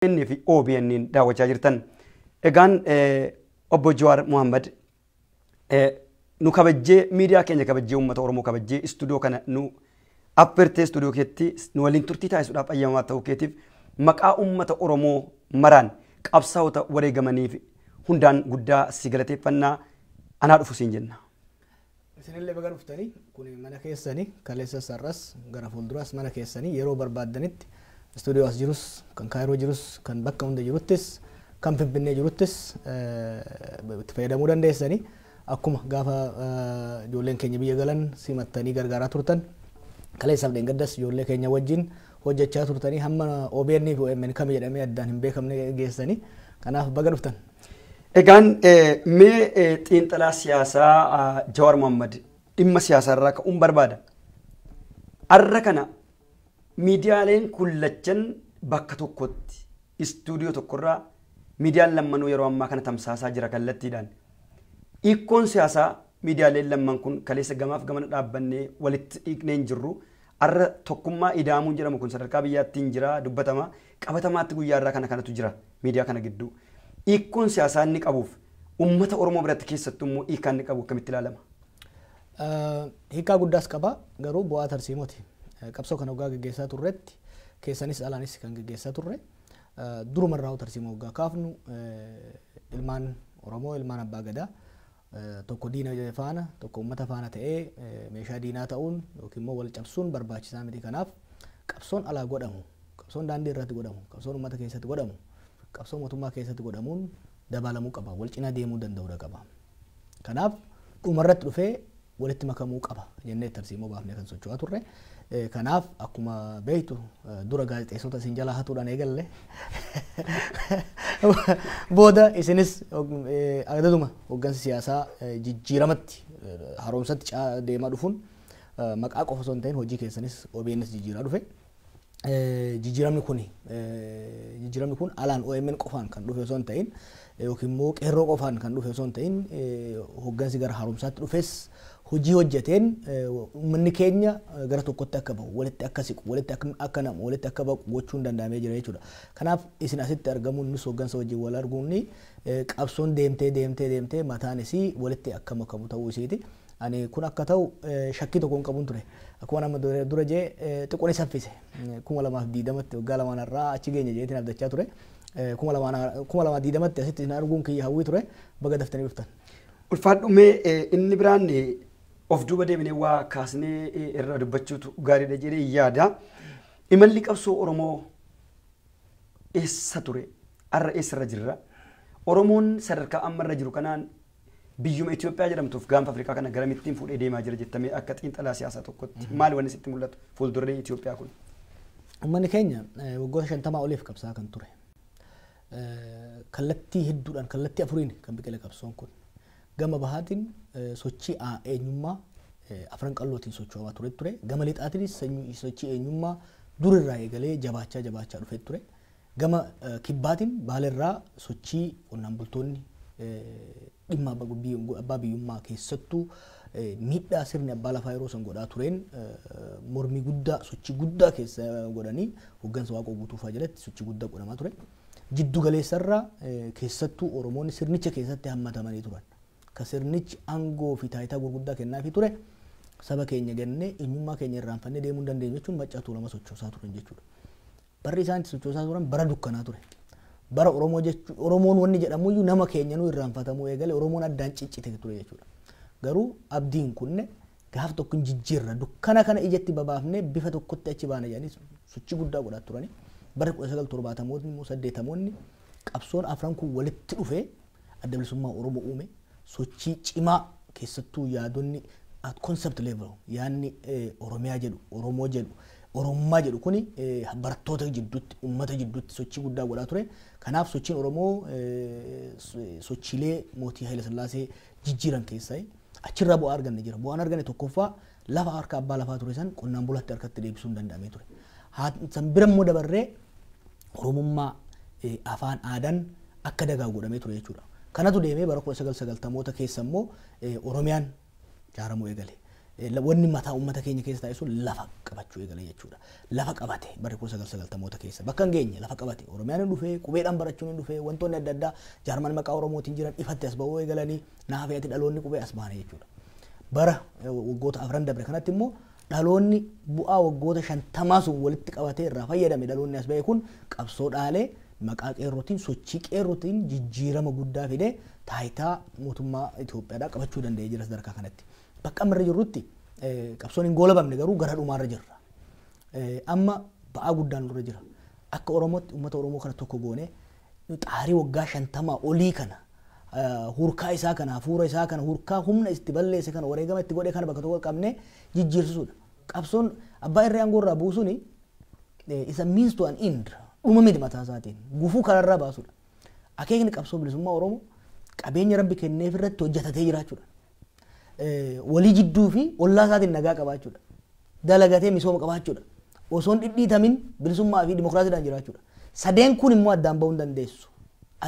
OMN fi OBN daawwachaa jirtan. Egaan obbo Jawaar Mohaammed nu kabajjee, miidiyaa keenya kabajjee, uummata Oromoo kabajjee, istuudiyoo kana nu affeertee istuudiyoo keetti nu waliin turtii taasisuudhaaf ayyamamaa ta'uu keetiif maqaa uummata Oromoo maraan, qabsaa'ota wareegamaniif hundaan guddaa si galateeffannaa, anaa dhufu siin jenna. Isinillee baga dhuftanii. Kun mana keessanii, kaleessa sarras gara fuulduraas mana keessanii. Yeroo barbaaddanitti istuudiyoo as jirus, kan Kaayiroo jirus, kan bakka hunda jiruttis, kan Finfinnee jiruttis itti fayyadamuu dandeessanii. Akkuma gaafa ijoolleen keenya biyya galan simattanii gargaaraa turtan, kaleessaaf dheengaddas ijoollee keenya wajjin hojjechaa turtanii, hamma OBN fi OMN kami jedhamee addaan hin beekamne geessanii. Kanaaf baga dhuftan. Egaan mee xiinxalaa siyaasaa Jawaar Mohaammed, dhimma siyaasaa irraa ka'uun barbaada. Arra kana miidiyaaleen kun lachan bakka tokkotti istuudiyoo tokkorraa miidiyaan lammanuu yeroo ammaa kana tamsaasaa jira kallattiidhaan. Hiikkoon siyaasaa miidiyaaleen lamman kun kaleessa gamaaf gamana dhaabbannee walitti dhiiqnee hin jirru. Arra tokkummaa ida'amuun jedhamu kun sadarkaa biyyaatti hin jira dubbatama. Qabatamaatti guyyaa irraa kana kanatu jira miidiyaa kana gidduu. Hiikkoon siyaasaa inni qabuuf uummata Oromoo biratti keessattuu immoo hiikkaan inni qabu akkamitti ilaalama? Hiikkaa guddaas qaba, garuu bu'aa tarsiimooti. Qabsoo kana waggaa gaggeessaa turretti, keessanis alaanis kan gaggeessaa turre, durumarraa tarsiimoo waggaa kaafnu ilmaan Oromoo, ilmaan abbaa gadaa, tokko diina faana, tokko uummata faana ta'ee meeshaa diinaa ta'uun yookiin immoo wal cabsuun barbaachisaa miti. Kanaaf qabsoon alaa godhamu, qabsoon daandii irratti godhamu, qabsoon uummata keessatti godhamu, qabsoo mootummaa keessatti godhamuun dabalamuu qaba, wal cinaa deemuu danda'uudha qaba. Kanaaf dhumarratti dhufee walitti makamuu qaba jennee tarsiimoo baafnee kan socho'aa turre. Kanaaf akkuma beektu dura gaazexeessota isin jalaa hatuudhaan eegalle, booda isinis adaduma hooggansi siyaasaa jijjiiramatti haaromsatti deemaa dhufuun maqaa qofa osoo hin ta'in hojii keessanis OBNs jijjiiraa dhufe. Jijjiiramni kun alaan OMN qofaan kan dhufe osoo hin ta'in yookiin immoo qeerroo qofaan kan dhufe osoo hin ta'in, hooggansi gara haaromsaatti dhufes hojii hojjeteen uummanni keenya gara tokkotti akka bahu, walitti akka siqu, walitti akka namu, walitti akka baqu gochuun danda'amee jira jechuudha. Kanaaf isin asitti argamuun, nus hooggansa wajjin wal arguun, qabsoon deemtee deemtee deemtee mataan isii walitti akka makamu ta'uu isiiti. Ani kun akka ta'u shakkii tokko hin qabuun ture. Akkuma nama dura jee xiqqoon saffise. 2020tti waggaa lamaan irraa achi geenya jeetiin abdachaa ture. 2020tti asitti isin arguun kiyya hawwii ture, baga daftanii dhuftan. Ulfaadhu. Mee inni biraan of duuba deebinee waa kaasnee irraa dubbachuutu gaariidha jedhee yaada. Imalli qabsoo Oromoo eessa ture? Har'a eessarra jirra? Oromoon sadarkaa amma irra jiru kanaan biyyuma Itoophiyaa jedhamtuuf gaanfa Afrikaa kana garamittiin fuudhee deemaa jira jettamee, akka xiinxalaa siyaasaa tokkotti maali wanni sitti mul'atu fuuldurri Itoophiyaa kun? Uummanni keenya waggoota 50 oliif qabsaa kan ture. Kallattii hedduudhaan, kallattii afuriin kan biqile qabsoon kun. Gama bahaatiin sochii eenyummaa Afran Qallootiin socho'aa ture. Gama lixaatiinis sochii eenyummaa durirraa eegalee jabaachaa jabaachaa dhufee ture. Gama kibbaatiin Baalirraa sochii qonnaan bultoonni dhimma abbaa biyyummaa, keessattuu miidhaa sirni abbaa lafaa yeroo san godhaa tureen mormii guddaa, sochii guddaa keessa godhanii hooggansa Waaqoo Guutuufaa jalatti sochii guddaa godhamaa ture. Jiddu galeessarraa keessattuu Oromoonni sirnicha keessatti hammatamanii turan. Ka sirnichi aangoo fi taayitaa gurguddaa kennaafii ture, saba keenya gannee eenyummaa keenya irraanfannee deemuu hin dandeenyu jechuun Maccaa Tuulama sochoosaa turan jechuudha. Barri isaan itti sochoosaa turan bara dukkanaa ture. Bara Oromoo jechuun, Oromoon wanni jedhamuyyuu nama keenya nu irraanfatamuu eegale, Oromoon addaan ciccite ture jechuudha. Garuu abdiin kunne, gaaf tokko hin jijjiirra, dukkana kana ijatti babaafnee bifa tokkotti achi baana jedhanii sochii guddaa godhaa turani. Bara 1970moonni immoo 80moonni qabsoon afran kun walitti dhufee Adda Bilisummaa Oromoo uume. Sochii cimaa, keessattuu yaadonni at concept level, yaadni Oromiyaa jedhu, Oromoo jedhu, Oromummaa jedhu kuni barattoota jidduutti, uummata jidduutti sochii guddaa godhaa ture. Kanaaf sochiin Oromoo sochiilee mootii Haayila Sillaasee jijjiiran keessaa achirraa bu'aa arganne jira. Bu'aan arganne tokkoffaa lafa harka abbaa lafaa ture san qonnaan bulaatti harkatti deebisuun danda'amee ture. San bira immoo dabarree Oromummaa, afaan, aadaan akka dagaagu godhamee ture jechuudha. Kanatu deemee bara 1990moota keessa immoo Oromiyaan ijaaramuu eegale. Wanni mataa uummata keenya keessa taa'e sun lafa qabachuu eegale jechuudha. Lafa qabate bara 1990moota keessa bakka hin geenye lafa qabate. Oromiyaan hin dhufee, qubeedhaan barachuun hin dhufee, wantoonni adda addaa jaarmaan maqaa Oromootiin jiran ifatti as ba'uu eegalanii naafeeti dhaloonni qubee as baane jechuudha. Bara waggoota afran dabre kanatti immoo dhaloonni bu'aa waggoota 50 sun walitti qabatee irraa fayyadame, dhaloonni as ba'e kun qabsoo dhaalee, maqaa qeerrootiin, sochii qeerrootiin jijjiirama guddaa fidee taayitaa mootummaa Itoophiyaadhaa qabachuu danda'ee jira sadarkaa kanatti. Bakka amma irra jirrutti qabsoon hin goolabamne, garuu gara dhumaarra jirra. Amma ba'aa guddaan nurra jira. Akka Oromootti uummata Oromoo kana tokko goone, xaarii waggaa 50 olii kana, hurkaa isaa kana, hafuura isaa kana, hurkaa humna itti balleesse kana, wareegama itti godhe kana bakka tokko qabnee jijjiirsisuudha. Qabsoon abbaa irree aangoo irraa buusuun isa means to an end, dhuma miti mataa isaatiin, gufuu kanarraa baasuudha. Akeekni qabsoo bilisummaa Oromoo qabeenya Rabbi kenneef irratti hojjetatee jiraachuudha. Walii jidduu fi ollaa isaatiin nagaa qabaachuudha. Dalagatee misooma qabaachuudha. Osoo hin dhidhiitamin bilisummaa fi dimokiraasiidhaan jiraachuudha. Sadeen kun immoo addaan bahuu hin dandeessu.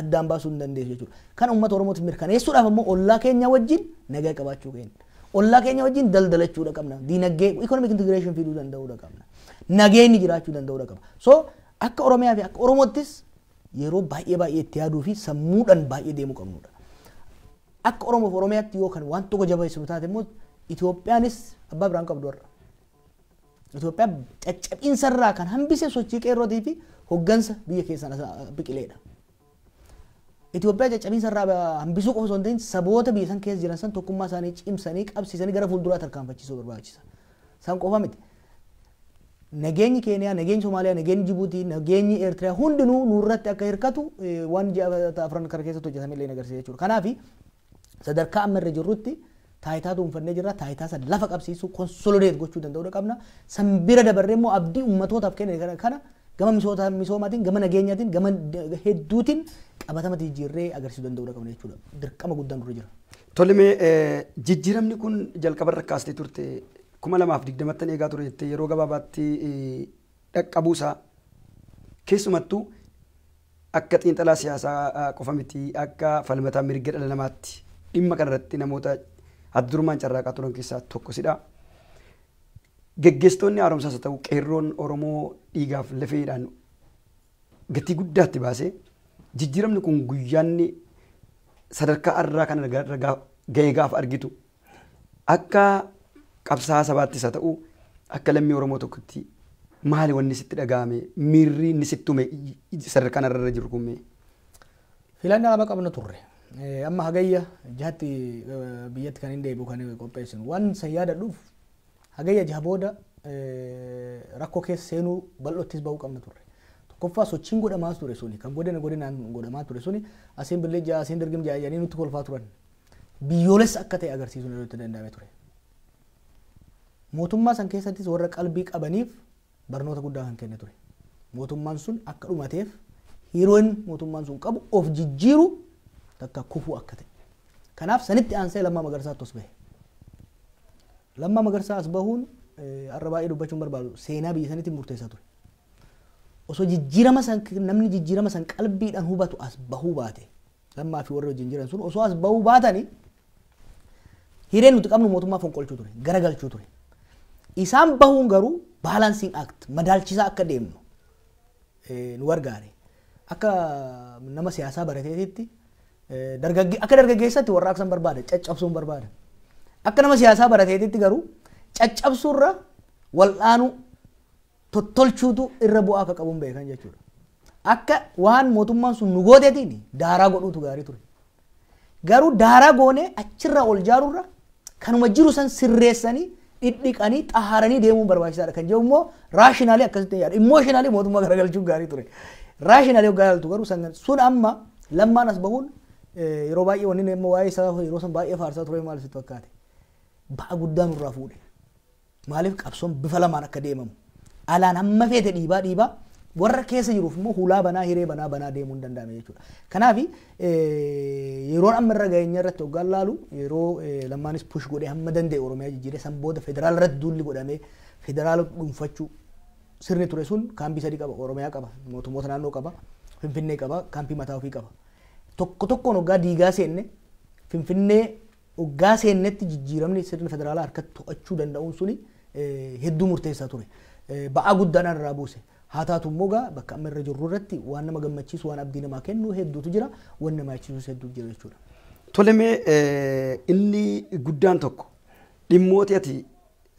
Addaan baasuu hin dandeessu jechuudha. Kan uummata Oromootiif mirkaneessuudhaaf immoo ollaa keenya wajjin nagaa qabaachuu keenya. Ollaa keenya wajjin daldalachuudha qabna. Diinagdee, economic integration fiduu danda'uudha qabna. Nageenyi jiraachuu danda'uudha qabna. So akka Oromiyaa fi akka Oromoottis yeroo baay'ee baay'ee itti yaaduu fi sammuudhaan baay'ee deemuu qabnudha. Akka Oromoof Oromiyaatti yoo kan waan tokko jabeessinu taate immoo Itoophiyaanis abbaa biraan qabdu har'a. Itoophiyaa caccabiinsa irraa kan hambise sochii qeerrootii fi hoggansa biyya keessaan biqileedha. Itoophiyaa caccabiinsa irraa hambisuu qofa osoo hin ta'in, saboota biyya san keessa jiran san tokkummaa isaanii cimsanii qabsiisanii gara fuulduraa tarkaanfachiisuu barbaachisa. San qofa miti. Nageenyi Keeniyaa, nageenyi Somaaliyaa, nageenyi Jibuutii, nageenyi Eertiriyaa hundinuu nurratti akka hirkatu waan ji'a 4 kana keessatti hojjetame illee agarsiisa jechuudha. Kanaaf sadarkaa amma irra jirrutti taayitaa dhuunfannee jirra. Taayitaa san lafa qabsiisuu, consolidate gochuu danda'uu qabna. San bira dabarree immoo abdii uummatootaaf kenne kana gama misoomaatiin, gama nageenyaatiin, gama hedduutiin qabatamatti jijjiirree agarsiisuu danda'uu qabna jechuudha. Dirqama guddaan dura jira. Tole, mee jijjiiramni kun jalqabarra kaastee turte, 2020ttan eegaa ture jettee, yeroo gabaabaatti dhaqqabuusaa, keessumattuu akka xiinxalaa siyaasaa qofa miti, akka falmataa mirga dhala namaatti dhimma kanarratti namoota adda carraaqaa turan keessaa tokko sidha. Geggeessitoonni haaromsaas haa ta'u qeerroon Oromoo dhiigaaf lafeedhaan gatii guddaatti baasee jijjiiramni kun guyyaanni sadarkaa arraa kana ga'ee gaafa argitu, akka qabsaa'aa sabaattis haa ta'u akka lammii Oromoo tokkotti maali wanni sitti dhaga'ame, miirri inni sitti uume sadarkaa irra jiru kun mee? Filannoo lama qabna turre. Amma Hagayya 6tti biyyatti kan hin deebi'u kan qopheessinu. Waan san yaadadhuuf Hagayya 6 booda rakkoo keessa seenuu bal'oottis bahuu qabna turre. Tokkoffaa, sochiin godhamaa ture suni, kan godina godinaan godhamaa ture suni, asiin billee ja'a, asiin dirgim ja'a jedhanii nutti kolfaa turan. Biyyoolessa akka ta'e agarsiisuun irratti danda'amee ture. Mootummaa san keessattis warra qalbii qabaniif barnoota guddaa kan kenne ture. Mootummaan sun akka dhumateef hiriyoon mootummaan sun qabu of jijjiiru takka kufuu akka ta'e. Kanaaf sanitti aansee Lammaa Magarsaatti as bahe. Lammaa Magarsaa as bahuun, har'a baay'ee dubbachuun barbaadu, seenaa biyya sanitti murteessaa ture. Osoo jijjiirama san, namni jijjiirama san qalbiidhaan hubatu as bahuu baate, Lammaa fi warri wajjin jiran sun osoo as bahuu baatanii, hireen nuti qabnu mootummaa fonqolchuu ture, garagalchuu ture. Isaan bahuun garuu balancing act, madaalchisaa akka deemnu nu gargaare. Akka nama siyaasaa barateetitti, akka dargaggeessatti warraaqsan barbaada, caccabsuun barbaada. Akka nama siyaasaa barateetitti garuu caccabsuurra wal'aanuu, tottolchuutu irra bu'aa akka qabuun beekan jechuudha. Akka waan mootummaan sun nu gooteetiin daaraa godhuutu gaarii ture. Garuu daaraa goonee achirraa ol jaaruurra kanuma jiru san sirreessanii, dhidhiqanii, xahaaranii deemuun barbaachisaadha kan jedhu immoo rationally akkasitti yaada. Emotionally mootummaa garagalchuun gaarii ture. Rationally hoggaa ilaaltu garuu sun amma Lammaan as bahuun, yeroo baay'ee wanni inni waa'ee isaa yeroo san baay'ee faarsaa ture maal sitti fakkaate? Ba'a guddaa nurraa fuudhe. Maaliif qabsoon bifa lamaan akka deemamu. Alaan hamma feete dhiibaa dhiibaa, warra keessa jiruuf immoo hulaa banaa, hiree banaa banaa deemuu hin danda'ame jechuudha. Kanaaf yeroon amma irra gaheenya irratti hoggaan laalu, yeroo Lammaanis push godhee hamma danda'e Oromiyaa jijjiiree, san booda federaala irratti duulli godhamee federaala dhuunfachuu, sirni ture sun kaampii sadii qaba: Oromiyaa qaba, mootummoota naannoo qaba, Finfinnee qaba, kaampii mataa ofii qaba. Tokko tokkoon hoggaa diigaa seenne Finfinnee Hoggaa seennetti jijjiiramni sirna federaalaa harkatti to'achuu danda'uun suni hedduu murteessaa ture. Ba'aa guddaan irraa buuse. Haa taatu immoo gaa bakka amma irra jirru irratti waan nama gammachiisu, waan abdii namaa kennu hedduutu jira, waan nama yaachisus hedduutu jira jechuudha. Tole, mee inni guddaan tokko dhimmoota ati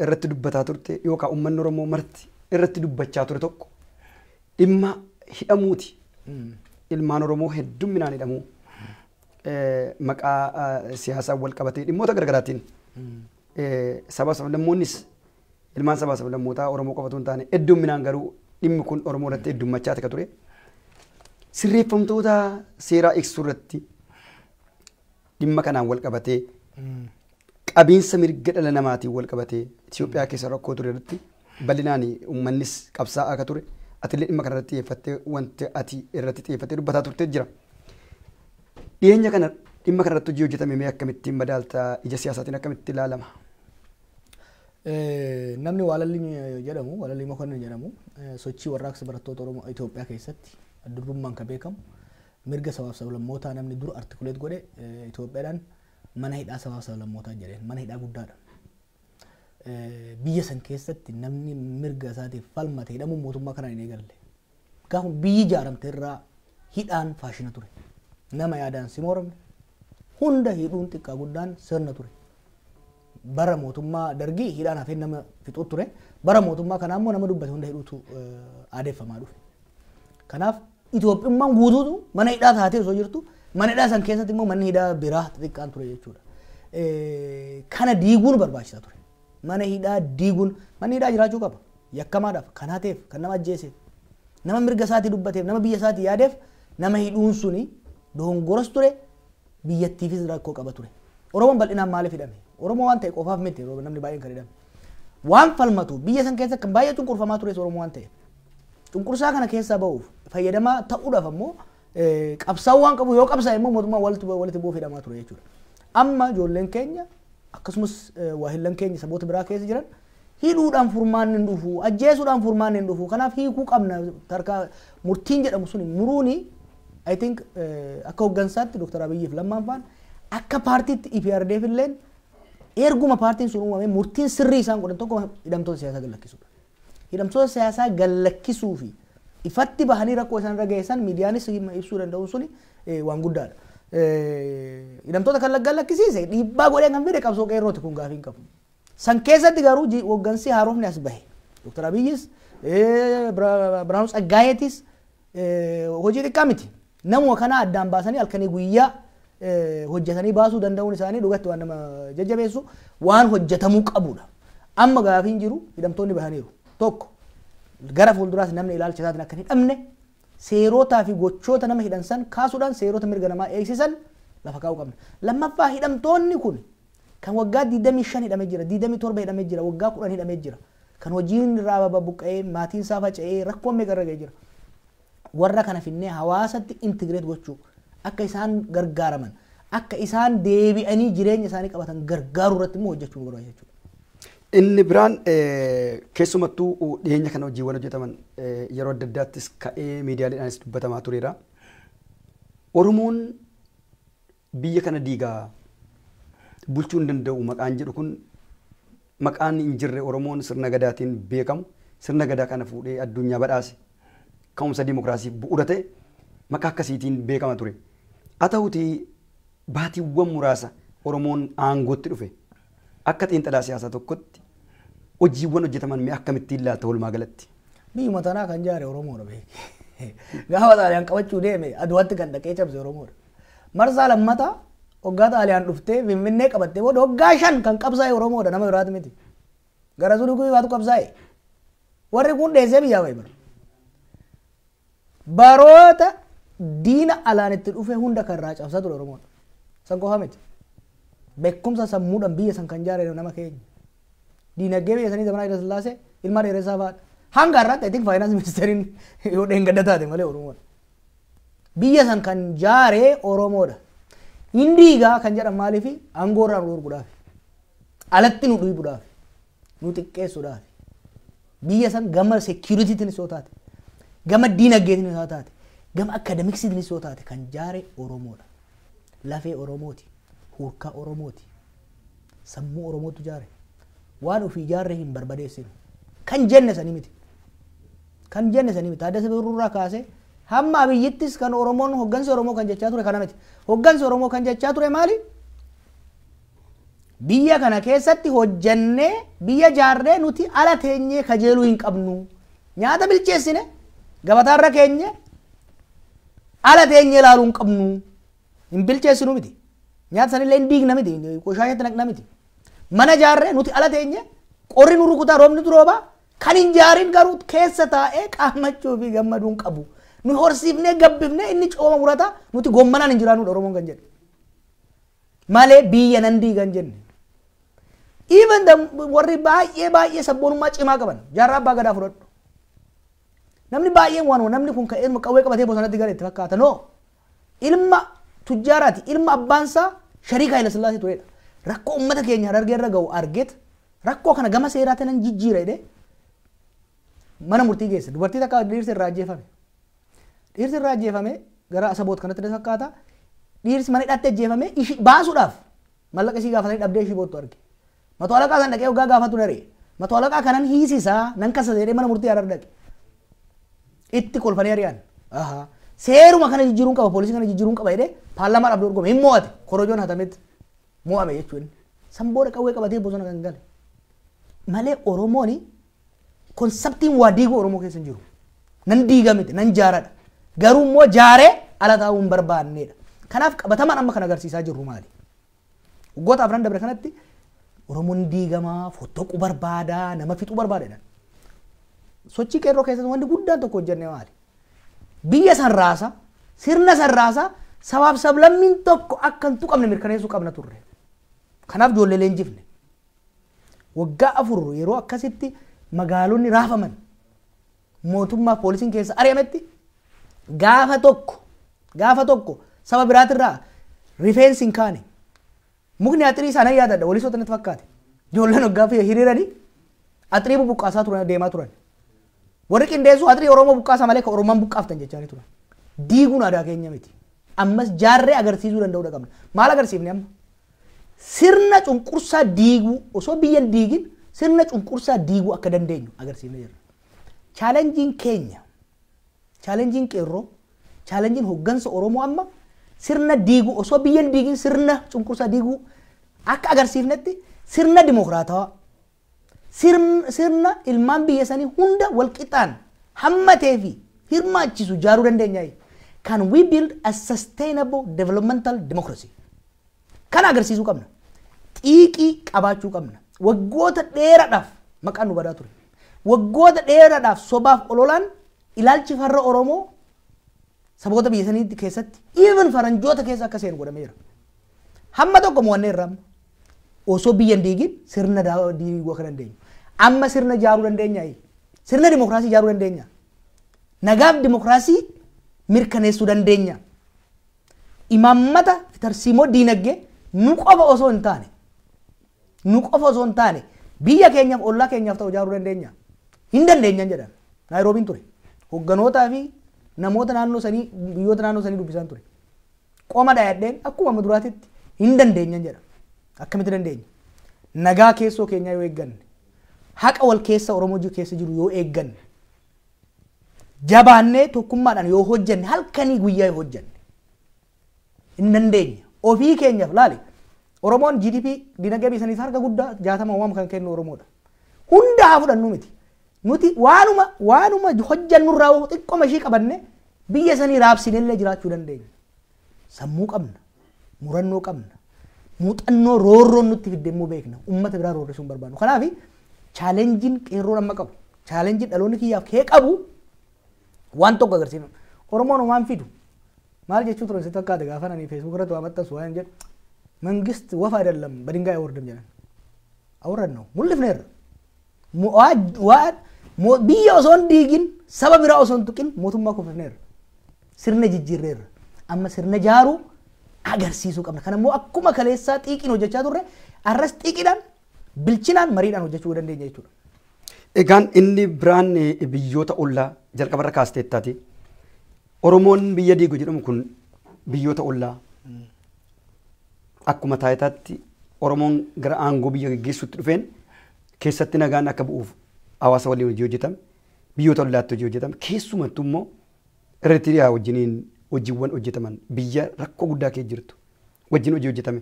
irratti dubbataa turte yookaan uummanni Oromoo marti irratti dubbachaa ture tokko dhimma hidhamuuti. Ilmaan Oromoo hedduminaan hidhamuu maqaa siyaasaan wal qabatee dhimmoota garaagaraatiin saba sablammoonnis ilmaan sabaa sablammootaa Oromoo qofatu hin taane, hedduminaan garuu dhimmi kun Oromoo irratti heddummachaa akka ture. Sirreeffamtoota seeraa eegsisuu irratti dhimma kanaan wal qabatee, qabiinsa mirga dhala namaatiin wal qabatee Itoophiyaa keessa rakkoo ture irratti bal'inaan uummannis qabsaa'aa akka ture, atillee dhimma kana irratti xiyyeeffattee wanti ati irratti xiyyeeffattee dubbataa turte jira. Dhiyeenya kana dhimma kana irratti hojii hojjetame mee akkamittiin madaalta, ija siyaasaatiin akkamitti ilaalama? Namni Waalalli jedhamu, Waalalli Mokonnin jedhamu, sochii warraaqsa barattoota Oromoo Itoophiyaa keessatti durbummaan kan beekamu, mirga sabaaf sablammootaa namni dur articulate godhe, Itoophiyaadhaan mana hidhaa sabaaf sablammootaa jedheen, mana hidhaa guddaadha. Biyya san keessatti namni mirga isaatiif falmate hidhamuun mootummaa kanaan hin eegalle. Gaafa biyyi ijaaramte irraa hidhaan faashina ture. Nama yaadaan si morme hunda hidhuun xiqqaa guddaan sirna ture. Bara mootummaa Dargii hidhaan hafee nama fixuu ture. Bara mootummaa kanaa immoo nama dubbate hunda hidhuutu aadeeffamaa dhufe. Kanaaf Itoophiyummaan guutuutu mana hidhaa taatee osoo jirtu, mana hidhaa san keessatti immoo manni hidhaa biraa xixiqqaan ture jechuudha. Kana diiguun barbaachisaa ture. Mana hidhaa diiguun, manni hidhaa jiraachuu qaba. Yakkamaadhaaf, kan hateef, kan nama ajjeeseef, nama mirga isaatii dubbateef, nama biyya isaatii yaadeef nama hidhuun suni dogongoras ture, biyyattiifis rakkoo qaba ture. Oromoon bal'inaan maaliif hidhame? Oromoo waan ta'e qofaaf miti namni baay'een kan hidhame. Waan falmatu biyya san keessa kan baay'ee cunqurfamaa tures Oromoo waan ta'eef. Cunqursaa kana keessaa ba'uuf, fayyadamaa ta'uudhaaf ammoo qabsaa'uu waan qabu, yoo qabsaa'e immoo mootummaa walitti bu'uuf hidhamaa ture jechuudha. Amma ijoolleen keenya akkasumas waahillan keenya saboota biraa keessa jiran hidhuudhaan furmaanni hin dhufu, ajjeesuudhaan furmaanni hin dhufu. Kanaaf hiikuu qabna tarkaa murtiin jedhamu suni muruuni, I think akka hooggansaatti Dr. Abiyyiif Lammaan faan, akka paartiitti EPRDF illeen erguma paartiin sun uumame murtiin sirrii isaan godhan tokko hidhamtoota siyaasaa gallakkisuudha. Hidhamtoota siyaasaa gallakkisuu fi ifatti bahanii rakkoo isaan irra geessan miidiyaanis ibsuu danda'uun suni waan guddaadha. Hidhamtoota kan gallakkisiise, dhiibbaa godhee kan fide qabsoo qeerrooti, kun gaafii hin qabu. San keessatti garuu hooggansi haarofni as bahe. Dr. Abiyyis Birhaanuu Tsaggaayeetis hojii xiqqaa miti. Namuma kana addaan baasanii halkanii guyyaa hojjetanii baasuu danda'uun isaanii dhugatti waan nama jajjabeessu, waan hojjetamuu qabudha. Amma gaafiin jiru hidhamtoonni bahaniiru. Tokko, gara fuulduraas namni ilaalcha isaatiin akka hin hidhamne seerotaa fi gochoota nama hidhan san kaasuudhaan seerota mirga namaa eegsisan lafa kaa'uu qabna. Lammaffaa, hidhamtoonni kun kan waggaa 25 hidhamee jira, 27 hidhamee jira, waggaa 10 hidhamee jira. Kan hojiin irraa buqqa'ee, maatiin isaa faca'ee, rakkoon meeqa irra ga'ee jira. Warra kana finnee hawaasatti integrate gochuu, akka isaan gargaaraman, akka isaan deebi'anii jireenya isaanii qabatan gargaaruu irratti immoo hojjechuu nu barbaachisa jechuudha. Inni biraan keessumattuu dhiyeenya kana hojiiwwan hojjetaman yeroo adda addaattis ka'ee miidiyaaleedhaanis dubbatamaa tureera. Oromoon biyya kana diigaa bulchuu hin danda'u maqaan jedhu kun maqaan hin jirre. Oromoon sirna gadaatiin beekamu, sirna gadaa kana fuudhee addunyaa badhaase, ka'umsa dimokiraasiif bu'uura ta'e, maqaa akkasiitiin beekama ture. Haa ta'utii baatiiwwan muraasa Oromoon aangootti dhufe akka xiinxalaa siyaasaa tokkotti hojiiwwan hojjetaman mee akkamittiin ilaalta walumaa galatti? Biyyuma tanaa kan jaare Oromoodha beeki. Gaafa Xaaliyaan qabachuu deeme Aduwaatti kan dhaqee cabse Oromoodha. Marsaa lammataa waggaa Xaaliyaan dhuftee Finfinnee qabattee booda waggaa 5 kan qabsaa'e Oromoodha, nama biraati miti. Gara Sudukuu baatu qabsaa'e. Warri kun dheessee biyyaa bahe bara. Baroota diina alaan itti dhufe hunda kan irraa cabsaa ture Oromoodha. San qofa miti. Beekumsa sammuudhaan biyya san kan jaare nama keenya. Diinagdee biyya sanii zamana Hayila Sillaasee ilma dheeressaa fa'aadha. Hanga har'aatti I think finance ministeriin yoo dheengadda taate malee Oromoodha. Biyya san kan jaare Oromoodha. Hin diigaa kan jedhan maaliifi? Aangoo irraa nu dhorkuudhaaf. Alatti nu dhiibuudhaaf. Nu xiqqeessuudhaaf. Biyya san gama securitytiinis yoo taate, gama diinagdeetiinis yoo taate, gama academicsiitiinis yoo taate kan jaare Oromoodha. Lafee Oromooti. Hurkaa Oromooti. Sammuu Oromootu ijaare. Waan ofii ijaarre hin barbadeessinu. Kan jenne sanii miti. Kan jenne sanii miti. Taaddasa Birruurraa kaasee hamma Abiyyittis kan Oromoon, hoggansi Oromoo kan jechaa ture kana miti. Hoggansi Oromoo kan jechaa ture maali? Biyya kana keessatti hojjannee biyya jaarree nuti ala teenyee kajeeluu hin qabnu. Nyaata bilcheessine gabataarra keenye ala teenyee ilaaluu hin qabnu. Hin bilcheessinu miti. Nyaata sanillee hin diigna miti. Qoshaashatti naqna miti. Mana jaarree nuti ala teenye qorri nu rukutaa, roobni nu rooba, kan hin jaarin garuu keessa taa'ee qaammachuu fi gammaduu hin qabu. Nu horsiifnee gabbifnee inni cooma murata, nuti gommanaan hin jiraannudha Oromoon kan jedhe. Malee biyya nan diigan jenne. Even the warri baay'ee baay'ee sabboonummaa cimaa qaban, Jaarraa Abbaa Gadaa fudhadhu. Namni baay'een waan namni kun ka'ee qawwee qabatee bosonatti gale itti fakkaata. No. Ilma tujjaaraati. Ilma abbaansaa shariika Haayila Sillaasee turedha. Rakkoo uummata keenya Harargee irra ga'u argeet rakkoo kana gama seeraatiin nan jijjiira jedhee mana murtii geesse. Dubartii takka dhiirsi irraa ajjeefame. Dhiirsi irraa ajjeefame gara Asaboot kanatti illee fakkaata. Dhiirsi mana hidhaatti ajjeefame ishii baasuudhaaf mallaqa ishii gaafatanii dhabdee ishii boottu arge. Mato alaqaa san dhaqee hoggaa gaafatu daree. Mato alaqaa kanan hiisisaa nan kasa jedhee mana murtii Harar dhaqe. Itti kolfanii ari'an. Seeruma kana jijjiiruun qaba, poolisii kana jijjiiruun qaba jedhee paarlaamaadhaaf dorgome, hin mo'ate, korojoon hatametti mo'ame jechuun. San booda qawwee qabatee bosona kan gale. Malee Oromoon conceptiin waa diiguu Oromoo keessa hin jiru. Nan diiga miti, nan jaaradha. Garuu immoo jaaree ala taa'uu hin barbaannedha. Kanaaf qabatamaan amma kan agarsiisaa jirru maali? Waggoota afran dabre kanatti Oromoon diigamaa, fottoquu barbaada, nama fixuu barbaada jedhan. Sochii qeerroo keessatti wanti guddaan tokko hojjenne maali? Biyya san raasa, sirna san raasa, sabaaf sablammiin tokko akka hin tuqamne mirkaneessuu qabna turre. Kanaaf ijoollee leenjifne. Waggaa 4 yeroo akkasitti magaalonni raafaman, mootummaa poolisiin keessa ari'ametti, gaafa tokko saba biraatirraa rifeensi hin kaane. Mukni axirii isaanii yaadadha, walisoo natti fakkaate. Ijoolleen waggaa fi hiriiranii axirii bubuqqaasaa turan, deemaa turan. Warri qindeessu axirii Oromoo buqqaasaa malee kan Oromoon buqqaaftan jechaa turan. Diiguun aadaa keenya miti. Ammas jaarree agarsiisuu danda'uu qabna. Maal agarsiifne amma? Sirna cunqursaa diiguu, osoo biyya hin diigin sirna cunqursaa diiguu akka dandeenyu agarsiifne jirra. Challengeiin keenya, challengeiin qeerroo, challengeiin hoggansa Oromoo amma sirna diiguu, osoo biyya hin diigin sirna cunqursaa diiguu akka agarsiifnetti, sirna dimokiraatawaa, sirna ilmaan biyya sanii hunda walqixaan hammatee fi hirmaachisu ijaaruu dandeenya. Can we build a sustainable developmental democracy? Kana agarsiisuu qabna. Xiiqii qabaachuu qabna. Waggoota dheeraadhaaf maqaan nu badaa ture. Waggoota dheeraadhaaf sobaaf ololaan ilaalchi farra Oromoo saboota biyya sanii keessatti, even faranjoota keessa akka seenu godhameera. Hamma tokko mo'anneerra amma. Osoo biyya hin diigin sirna diiguu akka dandeenyu. Amma sirna ijaaruu dandeenya. Sirna dimokiraasii ijaaruu dandeenya. Nagaaf dimokiraasii mirkaneessuu dandeenya. Imaammata tarsiimoo diinagdee nu qofa osoo hin taane, nu qofa osoo hin taane, biyya keenyaaf, ollaa keenyaaf ta'u ijaaruu dandeenya. Hin dandeenyan jedhan. Naayiroobiin ture. Hogganootaa fi namoota naannoo sanii, biyyoota naannoo sanii dubbisaan ture. Qoma dhayadheen akkuma amma duraatitti hin dandeenyan jedha. Akkamitti dandeenya? Nagaa keessoo keenyaa yoo eegganne, haqa wal keessa Oromoo keessa jiru yoo eegganne, jabaannee tokkummaadhaan yoo hojjenne, halkanii guyyaa yoo hojjenne, hin dandeenya. Ofii keenyaaf laali. Oromoon GDP, dinagdee biyya saniif harka guddaa 60 waan kan kennu Oromoodha. Hunda haa fudhannu miti. Nuti waanuma hojjannurraa xiqqooma ishii qabanne biyya sanii raabsinellee jiraachuu dandeenya. Sammuu qabna. Murannoo qabna. Muuxannoo roorroon nutti fidde immoo beekna. Uummata biraa roorrisuu hin barbaannu. Kanaaf challengeiin qeerroon amma qabu, challengeiin dhaloonni kiyyaaf kee qabu waan tokko agarsiifna. Oromoon waan fidu maal jechuu ture sitti fakkaate? Gaafa ani Facebook irratti waa maxxansu waan jedhu, መንግስት ወፍ አይደለም በድንጋይ አይወርድም jedhan. አወረድ ነው mul'ifneerra. Biyya osoo hin diigin, saba biraa osoo hin tuqin mootummaa kuufifneerra. Sirna jijjiirreerra. Amma sirna jaaruu agarsiisuu qabna. Kana immoo akkuma kaleessaa xiiqiin hojjechaa turre arras xiiqiidhaan, bilchinaan, mariidhaan hojjechuu dandeenya jechuudha. Egaan inni biraan biyyoota ollaa jalqabarra kaasteettaati. Oromoon biyya diigu jedhamu kun biyyoota ollaa akkuma taayitaatti Oromoon gara aangoo biyya gaggeessuutti dhufeen keessatti nagaan akka bu'uuf hawaasa waliin hojii hojjetame, biyyoota ollaatti hojii hojjetame, keessumattuu immoo Eritiriyaa wajjiniin hojiiwwan hojjetaman biyya rakkoo guddaa keessa jirtu wajjin hojii hojjetame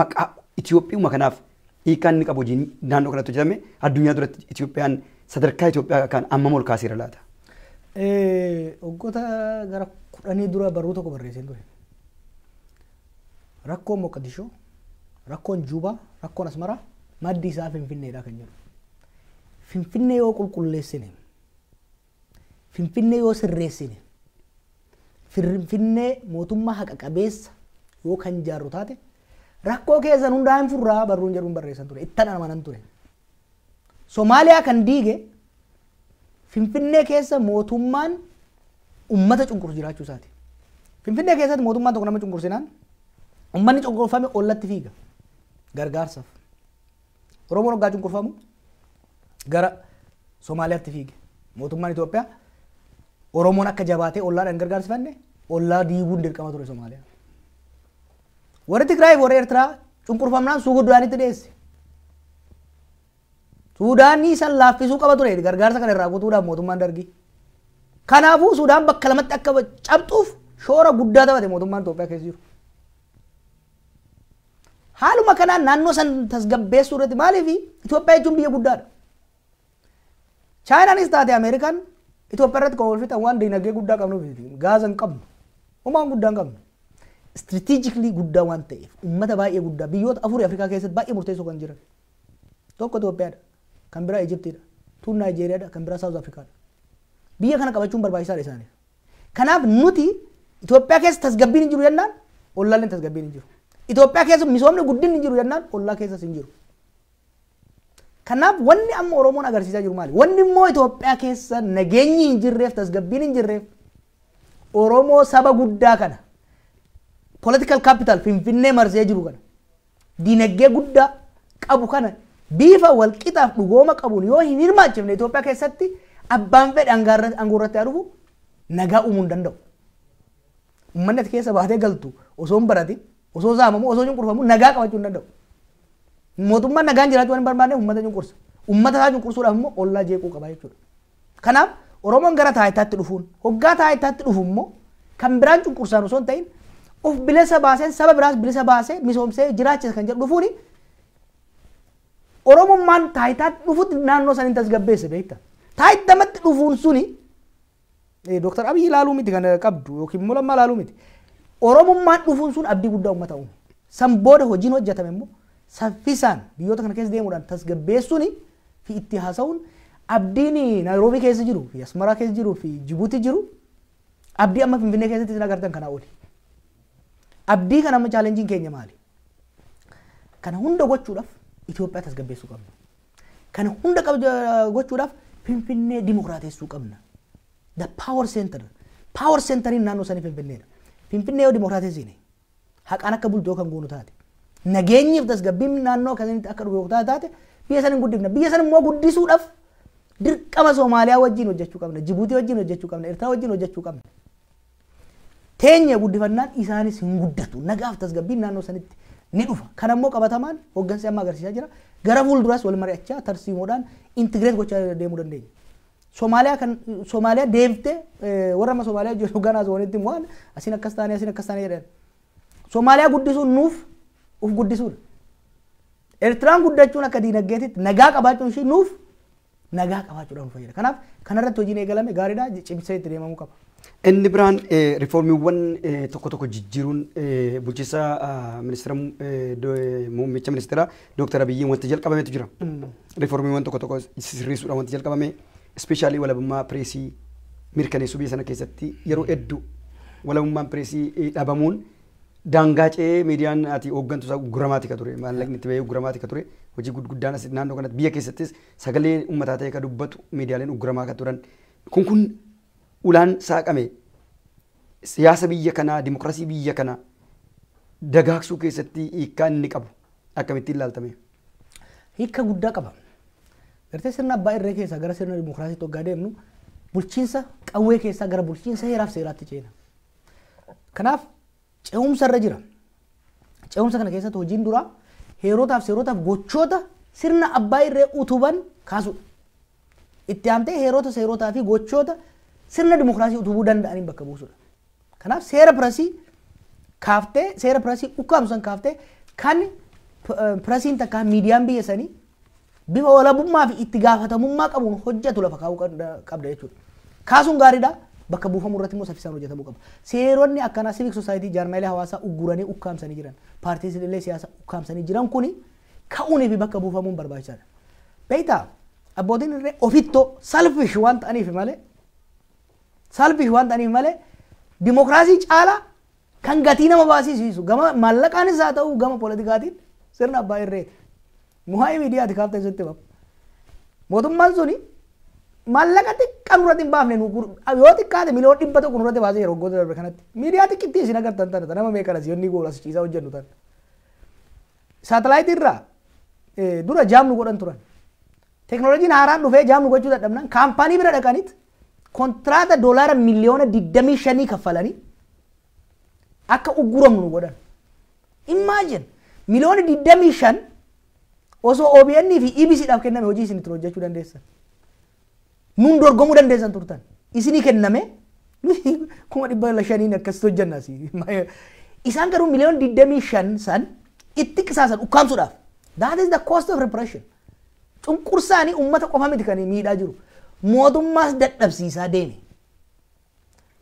maqaa Itiyoophiyuma kanaaf hiikaan inni qabu hojiin naannoo kanatti hojjetame addunyaa duratti Itiyoophiyaan sadarkaa Itiyoophiyaa kan ammam ol kaaseera laata? Waggoota gara 10 dura barruu tokko barreesseen ture. Rakkoon Moqodishoo, rakkoon Juubaa, rakkoon Asmaraa maddi isaa Finfinneedha kan jedhu. Finfinnee yoo qulqulleessine, Finfinnee yoo sirreessine, Finfinnee mootummaa haqa qabeessa yoo kan jaarru taate rakkoo keessan hundaa hin furraa barruun jedhuun barreessan ture. Ittan amanan ture. Somaaliyaa kan diige Finfinnee keessa mootummaan ummata cunqursu jiraachuu isaati. Finfinnee keessatti mootummaan tokko nama cunqursinaan ummanni cunqurfame ollatti fiiga gargaarsaaf. Oromoon hoggaa cunqurfamu gara Somaaliyaatti fiige. Mootummaan Itoophiyaa Oromoon akka jabaatee ollaadhaan gargaarsifanne ollaa diiguun dirqama ture Somaaliyaa. Warri Tigraay fi warri Eertiraa cunqurfamnaan Suudaanitti dhiyeesse. Suudaanii san laaffisuu qaba ture gargaarsa kana irraa kutuudhaaf mootummaan Dargii. Kanaafuu Sudaan bakka lamatti akka cabxuuf shoora guddaa taphate mootummaan Itoophiyaa keessa jiru. Haaluma kanaan naannoo san tasgabbeessuu irratti maaliif Itoophiyaa jechuun biyya guddaadha. Chaayinaanis taate Ameerikaan Itoophiyaa irratti kan wal fixan waan dinagdee guddaa qabnuuf gaaza hin qabnu. Homaa guddaa hin qabnu. Strategically guddaa waan ta'eef uummata baay'ee guddaa biyyoota afurii Afrikaa keessatti baay'ee murteessoo kan jiran. Tokko Itoophiyaadha, kan biraa Ijiptiidha, tuun Naayijeeriyaadha, kan biraa Saawuz Afrikaadha. Biyya kana qabachuun barbaachisaadha isaaniif. Kanaaf nuti Itoophiyaa keessa tasgabbiin hin jiru jennaan ollaalleen tasgabbiin hin jiru. Itoophiyaa keessa misoomni guddinni hin jiru jennaan ollaa keessas hin jiru. Kanaaf wanni amma Oromoon agarsiisaa jiru maali? Wanni immoo Itoophiyaa keessa nageenyi hin jirreef tasgabbiin hin jirreef Oromoo saba guddaa kana political capital Finfinnee marsee jiru kana dinagdee guddaa qabu kana bifa walqixaaf dhugooma qabuun yoo hin hirmaachifne Itoophiyaa keessatti abbaan fedhe aangoo irratti haa dhufu nagaa uumuu hin danda'u. Uummanni ati keessa baatee galtu osoo hin baratin, osoo saamamu, osoo cunqurfamu nagaa qabachuu hin danda'u. Mootummaan nagaan jiraachuu waan hin barbaanneef uummata cunqursa. Uummata isaa cunqursuudhaaf immoo ollaa jeequu qaba jechuudha. Kanaaf Oromoon gara taayitaatti dhufuun hoggaa taayitaatti dhufu immoo kan biraan cunqursaan osoo hin ta'in of bilisa baaseen saba biraas bilisa baasee misoomsee jiraachisa kan jedhu dhufuuni Oromummaan taayitaatti dhufutti naannoo saniin tasgabbeesse beekta. Taayitamatti dhufuun suni Dooktar Abiyyi ilaaluu miti kan qabdu yookiin immoo Lammaa ilaaluu miti. Oromummaan dhufuun sun abdii guddaa uummata uume. San booda hojiin hojjetame immoo saffisaan biyyoota kana keessa deemuudhaan tasgabbeessuun fi itti haasa'uun abdiin Naayiroobii keessa jiru fi Asmaraa keessa jiru fi Jibuutii jiru abdii amma Finfinnee keessatti isin agartan kanaa oli. Abdii kana amma chaalenjiin keenya maali? Kana hunda gochuudhaaf Itoophiyaa tasgabbeessuu qabna. Kana hunda gochuudhaaf Finfinnee dimokiraatessuu qabna. The power center. Power centeriin naannoo sanii Finfinneedha. Finfinnee yoo dimokiraatessine haqaan akka bultu kan goonu taate nageenyiif tasgabbiin naannoo akkasinitti akka dhufu taate biyya san hin guddifna. Biyya san immoo guddisuudhaaf dirqama Soomaaliyaa wajjin hojjechuu qabna, Jibuutii wajjin hojjechuu qabna, Eertiraa wajjin hojjechuu qabna. Teenya guddifannaan isaanis hin guddatu. Nagaaf tasgabbiin naannoo sanitti ni dhufa. Kana immoo qabatamaan hooggansi amma agarsiisaa jira. Gara fuulduraas wal mari'achaa tarsiimoodhaan integrate gochaa deemuu dandeenya. Somaaliyaa kan Somaaliyaa deeftee warra amma Somaaliyaa jiru ganaa zoonitti waan asiin akkas taanee asiin akkas taanee jedhan. Somaaliyaa guddisuun nuuf uf guddisuudha. Eertiraan guddachuun akka diinagdeetitti nagaa qabaachuun ishii nuuf nagaa qabaachuudhaan nu fayyada. Kanaaf kanarratti hojiin eegalame gaariidha cimsee itti deemamuu qaba. Inni biraan riiformiiwwan tokko tokko jijjiiruun bulchiinsa ministeera muummicha ministeera Dooktar Abiyyiin wanti jalqabametu jira. Riiformiiwwan tokko tokko sirreessuudhaan wanti jalqabame ispeeshaalii walabummaa pireesii mirkaneessuu biyya sana keessatti yeroo hedduu walabummaan pireesii dhabamuun daangaa ce'ee miidiyaan ati hooggantu isaa guramaati ka ture maallaqni itti bahee guramaati ka ture hojii gurguddaan as naannoo kanatti biyya keessattis sagalee uummataa ta'e ka dubbatu miidiyaaleen ugguramaa ka turan kun ulaan saaqame siyaasa biyya kanaa dimokiraasii biyya kanaa dagaagsuu keessatti hiikkaa inni qabu akkamittiin ilaaltame? Hiikka guddaa qaba. Gartee sirna abbaa irree keessaa gara sirna dimokiraasiitti hoggaa deemnu bulchiinsa qawwee keessaa gara bulchiinsa heeraaf seeraatti ceena. Kanaaf ce'umsa irra jira. Ce'umsa kana keessatti hojiin duraa heerotaaf seerotaaf gochoota sirna abbaa irree utuban kaasudha. Itti aantee heerota seerotaa fi gochoota sirna dimokiraasii utubuu danda'aniin bakka buusudha. Kanaaf seera pirasii kaaftee, seera pirasii ukkaamsan kaaftee, kan pirasiin takka miidiyaan biyya sanii bifa walabummaa fi itti gaafatamummaa qabuun hojjetu lafa kaa'uu qabda jechuudha. Kaasuun gaariidha. Bakka buufamuu irratti immoo saffisaan hojjetamuu qaba. Seeronni akkanaa civic society, jaarmaalee hawaasaa ugguranii ukkaamsanii jiran, paartiilee siyaasaa ukkaamsanii jiran kuni ka'uunii fi bakka buufamuun barbaachisaadha. Beektaa, abbootiin irree ofittoo, selfish waan ta'aniif malee, selfish waan ta'aniif malee, dimokiraasii caalaa kan gatii nama baasisiisu gama maallaqaanis haa ta'u gama poolitikaatiin sirna abbaa irreeti. Muhaa'ii miidiyaati kaaftee sitti himamu. Mootummaan suni maallaqa xiqqaa nurratti hin baafne, yoo xiqqaate 100,000,000 nurratti baasee yeroo waggoota darbe kanatti. Miidiyaa xiqqittii isin agartan tana nama meeqa as yoonni gool as ciisaa hojjennu tana. Saatalaayitii irraa dura jam nu godhan turan. Teknooloojiin haaraan dhufee jam nu gochuu dadhabnaan kaampaanii bira dhaqaniit kontiraata $25,000,000 kaffalanii akka ugguramnu nu godhan. Imagine, 25,000,000 osoo OBN fi EBC dhaaf kenname hojii isin ittiin hojjechuu dandeessan. Nun dorgomuu dandeessan turtan. Isinii kenname 500,000 akkasitti hojjenna. Isaan garuu 25,000,000 san itti qisaasan ukkaamsuudhaaf. That is the cost of repression. Cunqursaanii uummata qofa miti kan miidhaa jiru. Mootummaas dadhabsiisaa deeme.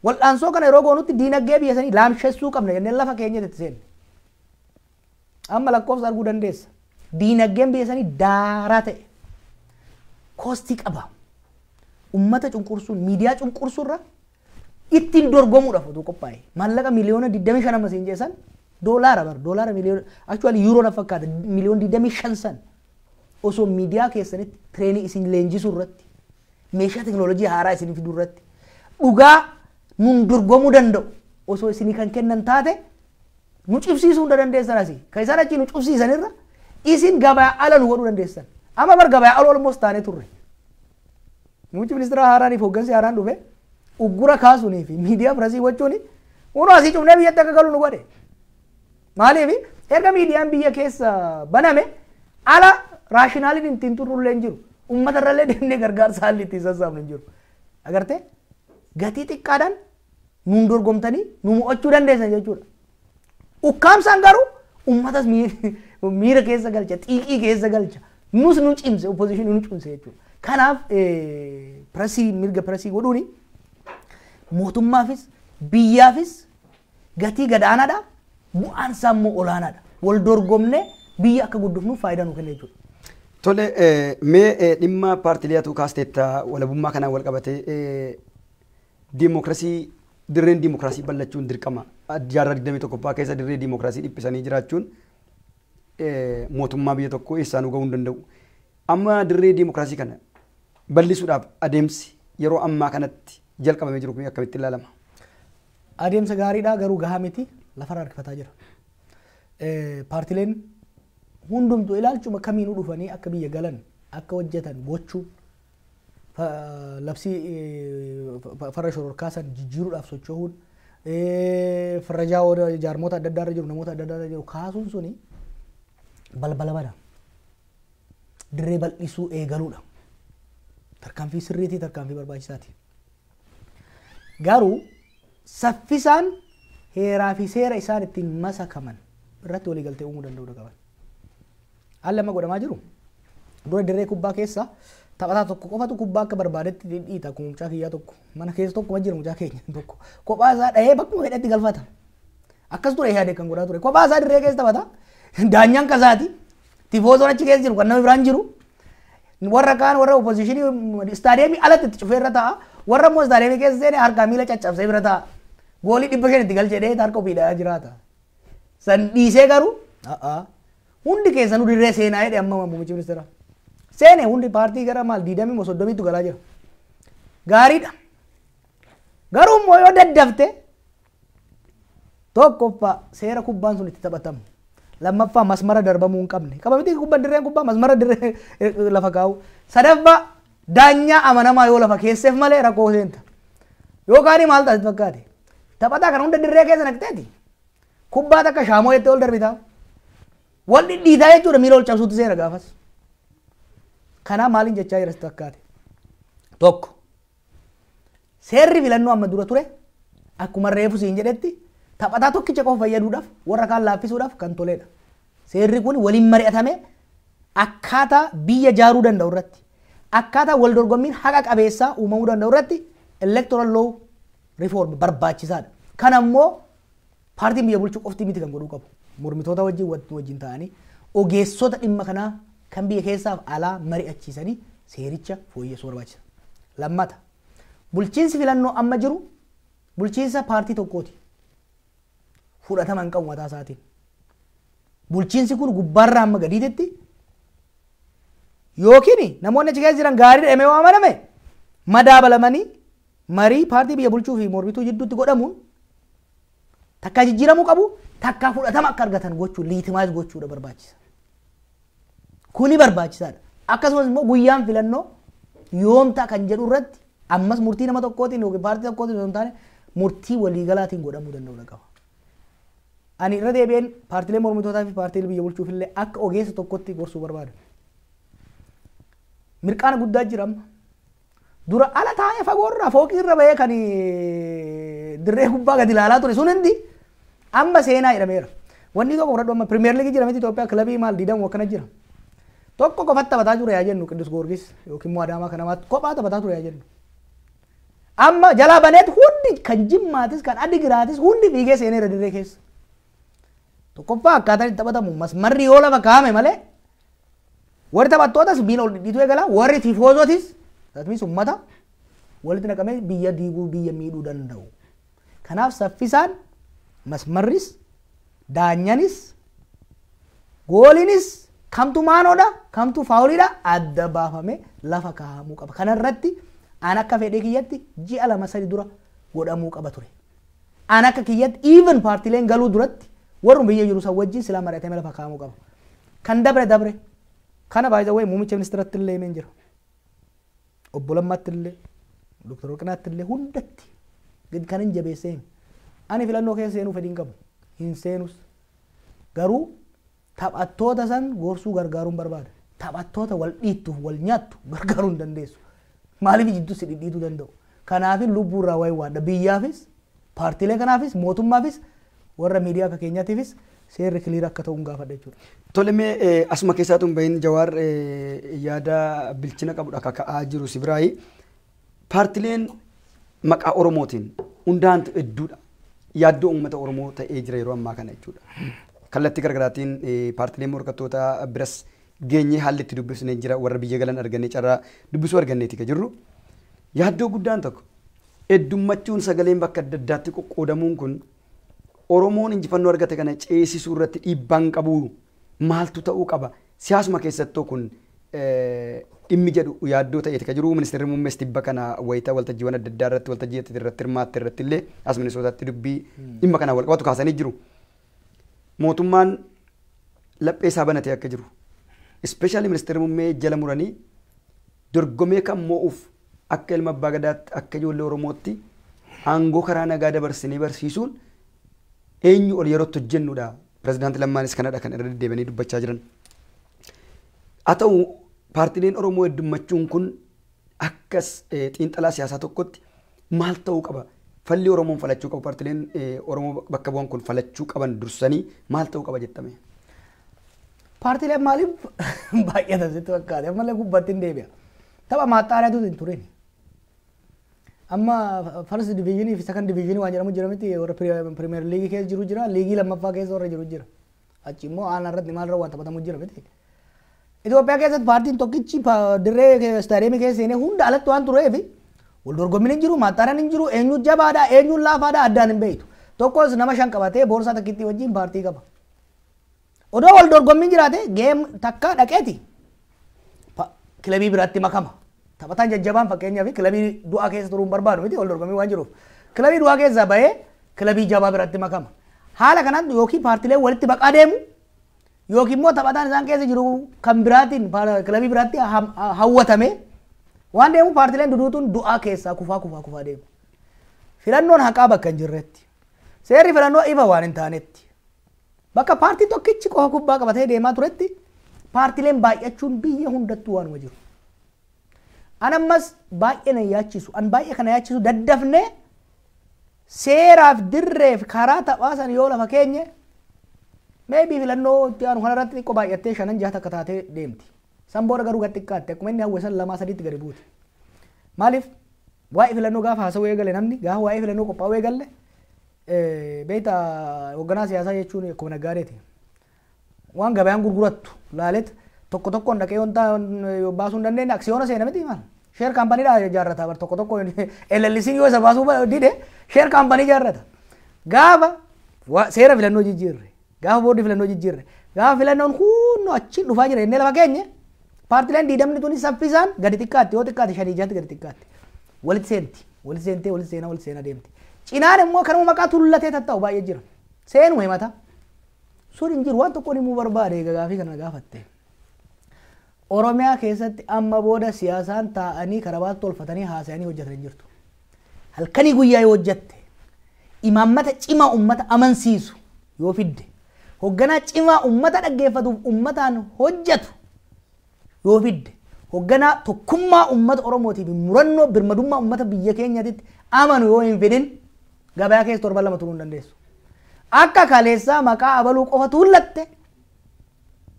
Wal'aansoo kana yeroo goonutti diinagdee biyya sanii laamshessuu qabna jennee lafa keenyatti itti seenne. Amma lakkoofsa arguu dandeessa. Diinagdeen biyya sanii daaraa ta'e. Cost qaba. Uummata cunqursuun, miidiyaa cunqursuurra ittiin dorgomuudhaaf otoo qophaa'e. Maallaqa 25,000,000 amma siin jeessan doolaara bar, doolaara miliyoona, actually yuuroo na fakkaata, 25,000,000 san osoo miidiyaa keessanitti train isin leenjisuu irratti, meeshaa teknoolojii haaraa isin fiduu irratti, dhugaa nun dorgomuu danda'u osoo isinii kan kennan taate nu cibsiisuu hunda dandeessan asii. Kan isaan achii nu cibsiisanirra isin gabaa ala nu godhuu dandeessan. Amma bar gabaa ala almost taanee turre. Muummichi ministeera haaraaniif hooggansi haaraan dhufe uggura kaasuunii fi miidiyaa pirasii gochuun kunoo asii cufnee biyyatti akka galu nu godhe. Maaliif? Erga miidiyaan biyya keessa baname ala rationaliin ittiin turrullee hin jiru. Uummata irrallee deemnee gargaarsa haalli ittiin sassaabnu hin jiru. Agartee, gatii xiqqaadhaan nuun dorgomtanii nu mo'achuu dandeessan jechuudha. Ukkaamsaan garuu uummatas miira keessa galcha, xiiqii keessa galcha. Nus nu cimse, opposition nu cimse jechuudha. Kanaaf pirasii, mirga pirasii godhuuni mootummaafis biyyaafis gatii gadaanaadha. Bu'aan isaa immoo olaanaadha. Wal dorgomnee biyya akka guddifnuuf faayidaa nu kenna jechuudha. Tole, mee dhimma paartilee atu kaasteetta, walabummaa kanaan wal qabatee diimokiraasii, dirreen diimokiraasii bal'achuun dirqama. Jaarraa 21ffaa keessa dirree diimokiraasii dhiphisanii jiraachuun mootummaa biyya tokkoo eessaanuu gahuu hin danda'u. Amma dirree diimokiraasii kana bal'isuudhaaf adeemsi yeroo ammaa kanatti jalqabamee jiru kun akkamitti ilaalama? Adeemsa gaariidha, garuu gahaa miti, lafarra harkifataa jira. Paartileen hundumtuu ilaalchuma kamiinuu dhufanii akka biyya galan akka hojjetan gochuu, labsii farra shororkaa san jijjiiruudhaaf socho'uun, farrajaa jaarmoota adda addaa irra jiru, namoota adda addaa irra jiru kaasuun suni balbala bana. Dirree bal'isuu eegaluudha. Tarkaanfii sirriitii, tarkaanfii barbaachisaati. Garuu saffisaan heeraa fi seera isaan ittiin masakaman irratti waliigaltee uumuu danda'uu qaban. Haalli amma godhamaa jiru dura dirree kubbaa keessa taphataa tokko qofatu kubbaa akka barbaadetti dhiita, akkuma mucaa kiyyaa tokko mana keessa tokko jira, mucaa keenya tokko kophaa isaa dhahee bakkuma fedhetti galfata. Akkas ture yaade kan godhaa ture, kophaa isaa dirree keessa taphata. Daanyaan kasaati, tifoozoon achi keessa jiru kan nama biraan jiru, warra kaan, warra opposition istaadiyeemii alatti itti cufee irra ta'a, warra immoo istaadiyeemii keessa seenee harkaa miila caccabsee bira ta'a. Goolii 500 itti galchee harka ofii dhahaa jiraata. San dhiisee garuu hundi keessanuu dirree seenaa jedhe amma muummichi ministeera. Seene, hundi paartii gara maal 20 moo 30ttu galaa jira. Gaariidha. Garuu immoo yoo daddafte, tokkoffaa seera kubbaan sun itti taphatamu. Lammaffaa masmara darbamuu hin qabne. Qaba miti kubbaan, dirreen kubbaa masmara dirree lafa kaa'u. Sadaffaa daanyaa amanamaa yoo lafa keesseef malee rakkoo seenta. Yookaan maal taate fakkaate? Taphataa kana hunda dirree keessa naqxeeti. Kubbaa takka shaamoo jettee ol darbita. Wal dhidhiitaa jechuudha miila ol cabsuutti seera gaafas. Kanaaf maaliin jechaa jira sitti fakkaate? Tokko, seerri filannoo amma dura ture akkuma reefu siin jedhetti taphataa tokkicha qofa fayyaduudhaaf warra kaan laaffisuudhaaf kan toledha. Seerri kun waliin mari'atame akkaataa biyya jaaruu danda'u irratti, akkaataa wal dorgommiin haqa qabeessaa uumamuu danda'u irratti electoral law reform barbaachisaadha. Kana immoo paartiin biyya bulchuu qofti miti kan godhuu qabu. Mormitoota wajjin ta'anii ogeessota dhimma kanaa kan biyya keessaaf alaa mari'achiisanii seericha fooyyessuu barbaachisa. Lammata, bulchiinsi filannoo amma jiru bulchiinsa paartii tokkooti. Fudhatama hin qabu mataa isaatiin. Bulchiinsi kun gubbaarraa hamma gadiitti yookiin namoonni achi keessa jiran gaarii jedhamee waan amaname madaabalamanii marii paartii biyya bulchuu fi mormituu jidduutti godhamuun takkaa jijjiiramuu qabu, takkaa fudhatama akka argatan gochuu, legitimize gochuudha barbaachisa. Kuni barbaachisaadha. Akkasumas immoo guyyaan filannoo yoom ta'a kan jedhu irratti ammas murtii nama tokkootiin yookiin paartii tokkootiin osoo hin taane murtii waliigalaatiin godhamuu danda'uu qaba. Ani irra deebi'een paartiilee mormitootaa fi paartiilee biyya bulchuuf illee akka ogeessa tokkotti gorsuu barbaada. Mirqaana guddaa jira amma. Dura ala taa'ee fagoorraa fooqii irra bahee kan dirree gubbaa gadi ilaalaa ture sun hundi amma seenaa jedhameera. Wanni tokko fudhadhu, amma Premier League jira miti? Itoophiyaa kilabii maal diidamu akkana jira. Tokko qofatti taphataa ture yaa jennu, Qiddus Goorgis yookiin immoo Adaamaa kanamaatti kophaa taphataa ture yaa jennu. Amma jalaa baneet hundi kan Jimmaatis kan Adigiraatis hundi fiigee seeneera dirree keessa. Tokkoffaa, akkaataan itti taphatamu masmarri yoo lafa kaa'ame malee warri taphattootas miila ol dhidhiitu eegala, warri tifoozotis, that means ummata walitti naqamee biyya diiguu, biyya miidhuu danda'u. Kanaaf saffisaan masmarris, daanyanis, gooliinis kamtu maanoodha, kamtu fouliidha adda baafamee lafa kaa'amuu qaba. Kanarratti an akka fedhee kiyyatti ji'a 2-3 dura godhamuu qaba ture. An akka kiyyatti even paartiileen galuu duratti warrum biyya jiru san wajjin silaa mari'atamee lafa kaa'amuu qaba. Kan dabre dabre. Kana baay'ee muummicha ministeeratti illee himeen jira. Obbo Lammaatti illee, Dooktar Warqinaatti illee, hundatti kan hin jabeessee hime. Ani filannoo keessa seenuu fedhii hin qabu. Hin seenus. Garuu taphattoota san gorsuu gargaaruun barbaada. Taphattoota wal dhiittuuf wal nyaattu gargaaruu hin dandeessu. Maaliif jidduu si dhidhiituu danda'u? Kanaafin lubbuu irraa wayii waadha. Biyyaafis, paartiilee kanaafis, mootummaafis, warra miidiyaa akka keenyaatiifis seerri clear akka ta'u hin gaafadha jechuudha. Tole, mee asuma keessaatu hin bahin, Jawaar, yaada bilchina qabudha akka ka'aa jiru si biraayi. Paartileen maqaa Oromootiin hundaantu hedduudha. Yaaddoo uummata Oromoo ta'ee jira yeroo ammaa kana jechuudha. Kallattii garaagaraatiin paartileen morkattoota biras geenyee haalli itti dubbisnee jira, warra biyya galan argannee carraa dubbisuu arganneeti kan jirru. Yaaddoo guddaan tokko, heddummachuun sagaleen bakka adda addaatti qoqqoodamuun kun Oromoon injifannoo argate kana ceesisuu irratti dhiibbaan qabu maaltu ta'uu qaba? Siyaasuma keessattuu kun dhimmi jedhu yaaddoo ta'eeti kan jiru. Ministeerri muummees tibba kana wayita waltajjiiwwan adda addaa irratti, waltajjii irratti hirmaatte irratti illee as Minisootaatti dubbii dhimma kana wal qabatu kaasanii jiru. Mootummaan laphee isaa banatee akka jiru. Especially ministeerri muummee jala muranii dorgomee kan moo'uuf akka ilma abbaa gadaatti, akka ijoollee Oromootti aangoo karaa nagaa dabarsinee barsiisuun eenyu ol yerootti hojjennudha. Pirezidaantii Lammaanis kanadha kan irra deddeebi'anii dubbachaa jiran. Haa ta'u, paartiileen Oromoo heddummachuun kun akkas xiinxalaa siyaasaa tokkotti maal ta'uu qaba? Falli Oromoon falachuu qabu, paartiileen Oromoo bakka bu'an kun falachuu qaban dursanii maal ta'uu qaba jettame? Paartiileen maaliif baay'atan sitti fakkaate? Ammallee gubbaatti hin deebi'a. Tapha maaxxaariyaatu hin turin. Amma first division fi second division waan jedhamu jira miti? Warra Premier League keessa jiru jira, liigii lammaffaa keessa warra jiru jira. Achi immoo aanaa irratti maal irra waan taphatamu jira miti? Itoophiyaa keessatti paartiin tokkichi dirree istaadiyeemii keessa seenee hunda alatti waan tureef wal dorgommiin hin jiru, maaxxaaraan hin jiru, eenyu jabaadha, eenyu laafaadha addaan hin beektu. Tokkos nama shan qabatee boorsaa takkitti wajjin paartii qaba. Odoo wal dorgommiin jiraate game takka dhaqeeti kilabii biraatti makama. Taphataan jajjabaan fakkeenyaaf kilabii du'aa keessa turuun barbaadu miti wal dorgommii waan jiruuf. Kilabii du'aa keessaa bahee kilabii jabaa biratti makama. Haala kanaan yookiin paartileen walitti baqaa deemu yookiin immoo taphataan isaan keessa jiru kan biraatiin kilabii biraatti hawwatame waan deemu, paartileen duduutuun du'aa keessaa kufaa kufaa kufaa deemu. Filannoon haqaa bakka hin jirretti. Seerri filannoo ifa waan hin taanetti. Bakka paartii tokkichi qofa kubbaa qabatee deemaa turetti paartileen baay'achuun biyya hundattuu waanuma jiru. An ammas baay'ee na yaachisu. An baay'ee kana yaachisu daddafnee seeraaf dirreef karaa taphaa san yoo lafa keenye maybe filannoo itti aanu kanarratti xiqqoo baay'attee shanan jaha takka taatee deemti. San booda garuu gad xiqqaatte akkuma inni hawwe san lamaa sadiitti gadi buuti. Maaliif waa'ee filannoo gaafa haasawuu eegale namni gaafa waa'ee filannoo qophaa'uu eegalle beekta hoogganaa siyaasaa jechuun akkuma naggaadeeti. Waan gabayaan gurgurattu laaleet tokko tokkoon dhaqee wanta baasuu hin dandeenye aksiyoona seena miti maal. Share company dha ijaarrata bar tokko tokko LLC yoo isa baasuu dide share company ijaarrata. Gaafa seera filannoo jijjiirre, gaafa boordii filannoo jijjiirre, gaafa filannoon hunnoo achiin dhufaa jira jennee lafa keenye paartileen diidamni tuni saffisaan gadi xiqqaatti yoo xiqqaate shanii jaatti gadi xiqqaatti. Walitti seenti, walitti seentee walitti seenaa walitti seenaa deemti. Cinaan immoo kanuma maqaa tullatee tatta'u baay'ee jira. Seenuma himata. Sun hin jiru waan tokkoon himuu barbaade gaafii kana gaafatte. Oromiyaa keessatti amma booda siyaasaan taa'anii karabaata tolfatanii haasa'anii hojjetan hin jirtu. Halkanii guyyaa yoo hojjette imaammata cimaa uummata amansiisu yoo fidde hoogganaa cimaa uummata dhaggeeffatuuf uummataan hojjetu yoo fidde hoogganaa tokkummaa uummata Oromootiif murannoo birmadummaa uummata biyya keenyaatitti amanu yoo hin fidin gabayaa keessa torban lama turuu hin dandeessu. Akka kaleessaa maqaa abaluu qofa tuullatte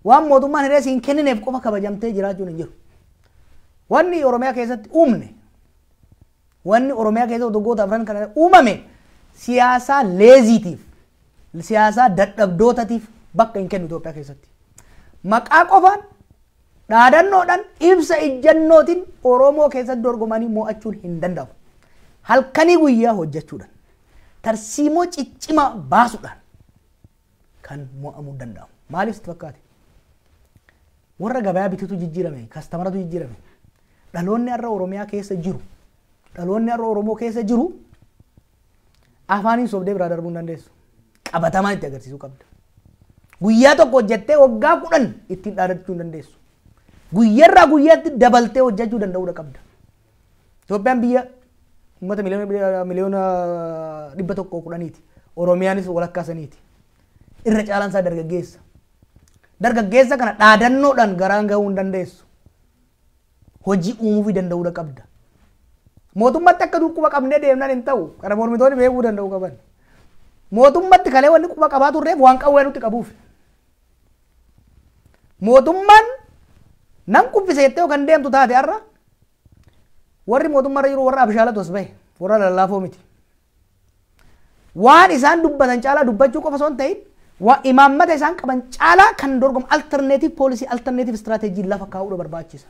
waan mootummaan hiree siin kennineef qofa kabajamtee jiraachuun hin jiru. Wanni Oromiyaa keessatti uumne, wanni Oromiyaa keessatti waggoota afran kana uumame siyaasaa lazytiif, siyaasaa dadhabdootatiif bakka hin kennu Itoophiyaa keessatti. Maqaa qofaan dhaadannoodhaan ibsa ijjannootiin Oromoo keessatti dorgomanii mo'achuun hin danda'amu. Halkanii guyyaa hojjechuudhaan, tarsiimoo ciccimaa baasuudhaan kan mo'amuu danda'amu. Maaliif sitti fakkaate? Warra gabayaa bitutu jijjiirame, customeratu jijjiirame. Dhaloonni har'a Oromiyaa keessa jiru, dhaloonni har'a Oromoo keessa jiru afaaniin sobdee biraa darbuu hin dandeessu. Qabatamaan itti agarsiisuu qabda. Guyyaa tokko hojjettee waggaa 10 ittiin dhaadachuu hin dandeessu. Guyyaarraa guyyaatti dabaltee hojjechuu danda'uudha qabda. Itoophiyaan biyya uummata 110,000,000ti. Oromiyaanis walakkaa saniiti. Irra caalaan isaa dargaggeessa. Dargaggeessa kana dhaadannoodhaan garaan gahuu hin dandeessu. Hojii uumuufii danda'uudha qabda. Mootummaatti akka dur quba qabnee deemnaan hin ta'u. Kana mormitoonni beekuu danda'uu qaban. Mootummaatti kalee wanni quba qabaa turreef waan qawwee nutti qabuuf. Mootummaan nan kuffise jettee kan deemtu taate har'a warri mootummaarra jiru warra abshaalatu as bahe warra lallaafoo miti. Waan isaan dubbatan caalaa dubbachuu qofa osoo hin ta'in waa imaammata isaan qaban caalaa kan dorgomu alternative policy, alternative strategy lafa kaa'uudha barbaachisa.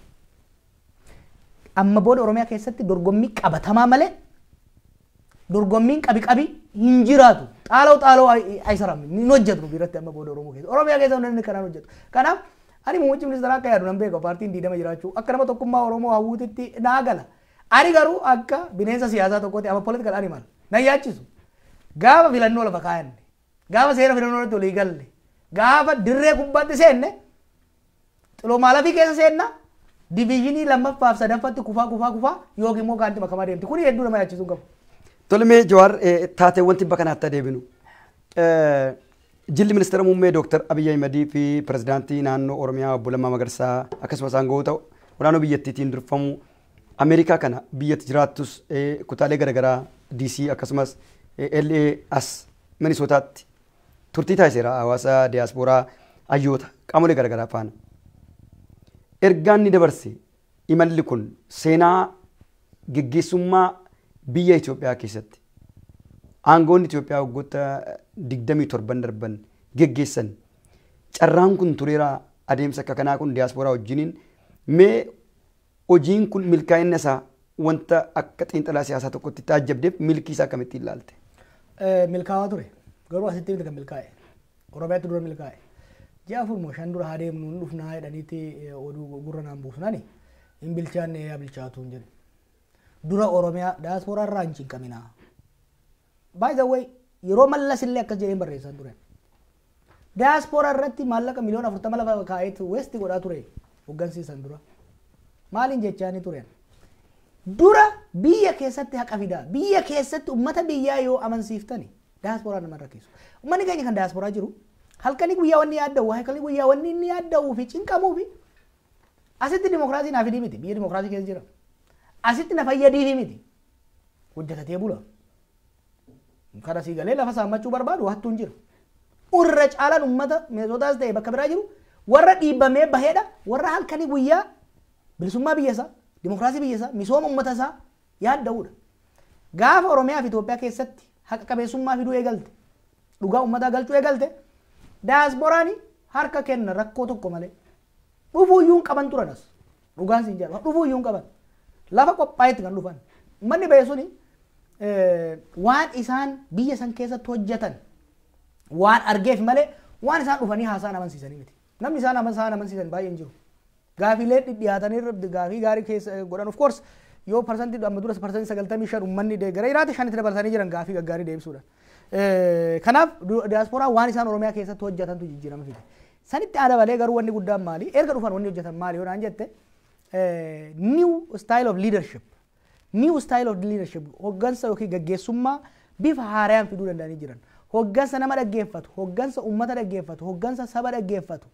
Amma booda Oromiyaa keessatti dorgommii qabatamaa malee dorgommiin qabi qabi hin jiraatu. Xaaloo xaaloo aysaram hin hojjetu biratti amma booda Oromoo keessa. Oromiyaa keessa namni kanaan hojjetu. Kanaaf ani muummichi ministeeraa akka yaadu nan beeka paartiin 20 jiraachuu akka nama tokkummaa Oromoo hawwuutitti naa gala. Ani garuu akka bineensa siyaasaa tokkootti ama political animal nan yaachisu. Gaafa filannoo lafa kaayanne, gaafa seera filannoo irratti walii galle, gaafa dirree kubbaatti seenne xiloo maalafii keessa seenna diviizhinii lammaffaaf sadaffaatti kufaa kufaa kufaa yookiin immoo kaanti makamaa deemti. Kuni hedduu nama yaachisuu hin qabu. Tole mee Jawaar, taateewwan tibba kanaatti adeeminu. Jilli ministeera muummee Dooktar Abiyyi Ahimadii fi pirezidaantii naannoo Oromiyaa obbo Lammaa Magarsaa akkasumas aangawoota olaanoo biyyattiitiin durfamu Ameerikaa kana biyyatti jiraattus kutaalee garaagaraa DC akkasumas LA as Minisootaatti turtii taasiseera hawaasa diyaaspooraa hayyoota qaamolee garaagaraa faana. Ergaan ni dabarse imalli kun seenaa geggeessummaa biyya Itoophiyaa keessatti aangoonni Itoophiyaa waggoota 27 darban geggeessan carraan kun tureera adeemsa akka kanaa kun diyaaspooraa wajjiniin mee hojiin kun milkaa'inna isaa wanta akka xiinxalaa siyaasaa tokkotti taajjabdeef milkii isaa akkamittiin ilaalte? Milkaa'aa ture. Garuu asitti miti kan milkaa'e. Oromiyaatti dura milkaa'e. Ji'a 4 moo 5 dura haa deemnu hin dhufnaa jedhaniiti oduu gurra naan buufnani hin bilchaanne yaa bilchaatu hin jedhu. Dura Oromiyaa diyaaspooraa irraa hin cinqaminaa. By the way, yeroo Mallas illee akkas jedheen barreessan ture. Diyaaspooraa irratti maallaqa 40,000,000 lafa kaa'eetu waste godhaa ture hooggansiisan dura. Maaliin jechaanii ture? Dura biyya keessatti haqa fidaa. Biyya keessatti uummata biyyaa yoo amansiiftani diyaaspooraa nama rakkisu. Uummanni keenya kan diyaaspooraa jiru Halkanii guyyaa wanni yaadda'u, halkanii guyyaa wanni inni yaadda'uu fi cinqamuu fi asitti dimokiraasii naa fidii miti, biyya dimokiraasii keessa jira. Asitti na fayyadiifi miti. Hojjetatee bula. Kana sii galee lafa saammachuu barbaadu hattuun jira. Irra caalaan uummata Minisootaas ta'e bakka biraa jiru warra dhiibbamee baheedha, warra halkanii guyyaa bilisummaa biyya isaa, dimokiraasii biyya isaa, misooma uummata isaa yaadda'uudha. Gaafa Oromiyaa fi Itoophiyaa keessatti haqa qabeessummaa fiduu eegalte, dhugaa uummataa galchuu eegalte, daasporaan harka kenna rakkoo tokko malee. Dhufuu iyyuu hin qaban turan as. Dhugaan siin jedha. Dhufuu iyyuu hin qaban. Lafa qophaa'etti kan dhufan. Uummanni bahe suni waan isaan biyya san keessatti hojjetan waan argeef malee waan isaan dhufanii haasaan amansiisanii miti. Namni isaan amansiisan baay'een jiru. Gaafiilee dhidhiyaatanii gaafii gaarii keessa godhan, of course, yoo parsantii amma dura 95% uummanni deeggara jiraate, shanitti dabalatanii jiran gaafii gaggaarii deebisuudhaan. Kanaaf diyaasporaa waan isaan Oromiyaa keessatti hojjetantu jijjiirama fide. Sanitti dabalee garuu wanni guddaan maali? Erga dhufan wanni hojjetan maali yoo naan jette, new style of leadership. New style of leadership, hoggansa yookiin gaggeessummaa bifa haaraan fiduu danda'anii jiran. Hoggansa nama dhaggeeffatu, hoggansa uummata dhaggeeffatu, hoggansa saba dhaggeeffatu,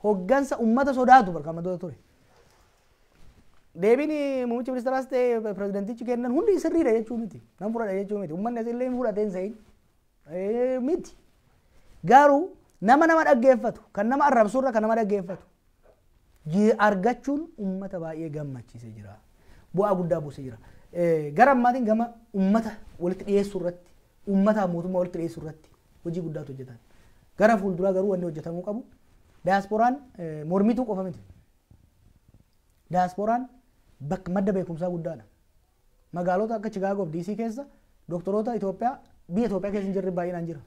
hoggansa uummata sodaatu barkaamatoota ture. Deebiin muummichi ministeeraas ta'e pirezidantichi kennan hundi sirriidha jechuu miti. Nan fudhadha jechuu miti. Uummanni asillee hin fudhatee hin se'in miti. Garuu nama nama dhaggeeffatu, kan nama arrabsurra kan nama dhaggeeffatu argachuun uummata baay'ee gammachiisee jira. Bu'aa guddaa buusee jira. Gara ammaatiin gama uummata walitti dhiyeessuu irratti, uummataaf mootummaa walitti dhiyeessuu irratti hojii guddaatu hojjetan. Gara fuulduraa garuu wanni hojjetamuu qabu, diyaasporaan mormituu qofa miti. Diyaasporaan bakka madda beekumsaa guddaadha. Magaalota akka Chicaagoo fi DC keessa doktoroota Itoophiyaa biyya Itoophiyaa keessa hin jirre baay'inaan jira.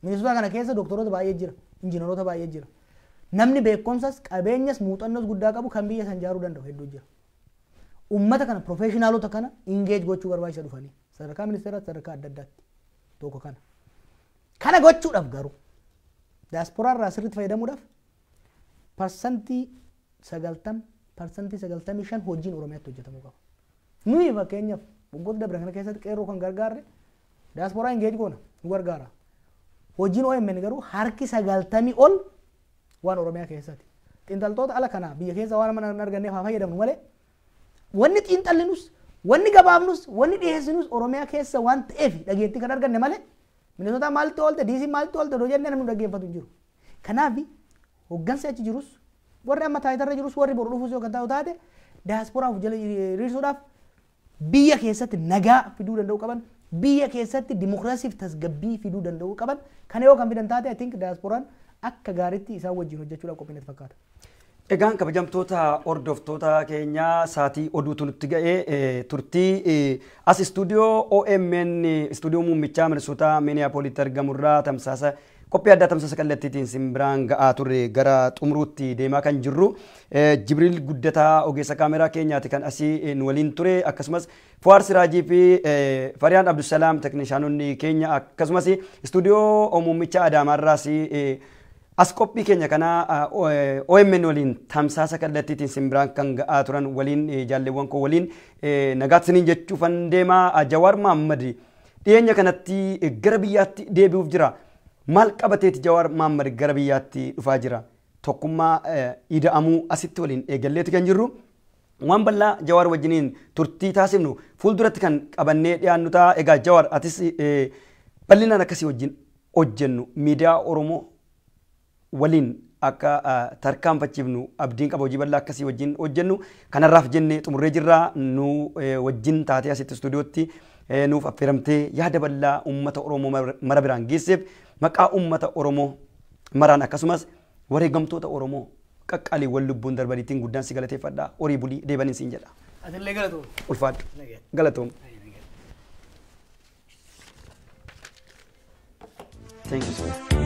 Minnesota kana keessa doktoroota baay'ee jira, injiinaroota baay'ee jira. Namni beekumsas, qabeenyas, muuxannoos guddaa qabu kan biyya san ijaaruu danda'u hedduu jira. Uummata kana, professionalota kana engage gochuu barbaachisa dhufanii. Sadarkaa ministeeraatti, sadarkaa adda addaatti tokko kana. Kana gochuudhaaf garuu, diyaasporaa irraa sirriitti fayyadamuudhaaf, 90%, 95% hojiin Oromiyaatti hojjetamuu qaba. Nuyi fakkeenyaaf waggoota dabran kana keessatti qeerroo kan gargaarre diyaasporaa engage goona, nu gargaara. Hojiin OMN garuu harki 90 ol waan Oromiyaa keessatti. Xiinxaltoota ala kanaa biyya keessa waan mana hin arganneef haa fayyadamnu malee, wanni xiinxallinus, wanni gabaabnus, wanni dhiyeessinus Oromiyaa keessa waan ta'eef dhageettii kan arganne malee, Minnesota maaltu oolte, DC maaltu oolte odoo jennee namni dhaggeeffatu hin jiru. Kanaaf hoggansi achi jirus, warri amma taayitarra jirus, warri boru dhufus yoo kan ta'u taate, diyaasporaaf jala hiriirsuudhaaf biyya keessatti nagaa fiduu danda'uu qaban, biyya keessatti dimokiraasiif tasgabbii fiduu danda'uu qaban. Kana yoo kan fidan taate, I think diyaasporaan akka gaariitti isaan wajjin hojjechuudhaaf qophii natti fakkaata. Egaan kabajamtoota hordoftoota keenyaa, saatii oduutu nutti ga'ee. Turtii as istuudiyoo OMN, istuudiyoo muummichaa Minnesota Minneapolitti argamurraa tamsaasa qophii addaa tamsaasa kallattiitiin simbiraan ga'aa turre gara xumuruutti deemaa kan jirru. Jibriil Guddataa ogeessa kaameraa keenyaati kan asii nu waliin ture, akkasumas Fuwaar Siraajii fi Fariyaan Abdusalaam teknishaanonni keenya, akkasumas istuudiyoo muummicha Adaamaarraas as qophii keenya kana OMN waliin tamsaasa kallattiitiin simbiraan kan ga'aa turan waliin, jaalleewwan koo waliin nagaatti isiniin jechuufan deemaa. Jawaar Mahaammad dhiyeenya kanatti gara biyyaatti deebi'uuf jira. Maal qabateeti Jawaar Mahaammad gara biyyaatti dhufaa jira? Tokkummaa ida'amuu asitti waliin eegalleeti kan jirru. Waan bal'aa Jawaar wajjiniin turtii taasifnu fuulduratti kan qabannee dhiyaannu ta'a. Egaa Jawaar, atis bal'inaan akkasii wajjin hojjennu, miidiyaa Oromoo waliin akka tarkaanfachiifnu abdiin qaba, hojii bal'aa akkasii wajjin hojjennu. Kanarraaf jennee xumurree jirra. Nu wajjin taatee asitti istuudiyootti nuuf affeeramtee yaada bal'aa uummata Oromoo mara biraan geesseef maqaa uummata Oromoo maraan, akkasumas wareegamtoota Oromoo qaqqaaliiwwan lubbuun darbaniitiin guddaan si galateeffadha. Horii bulii, deebaniin siin jedha. Atillee galatoom. Ulfaadhu. Galatoom. Thank you, sir.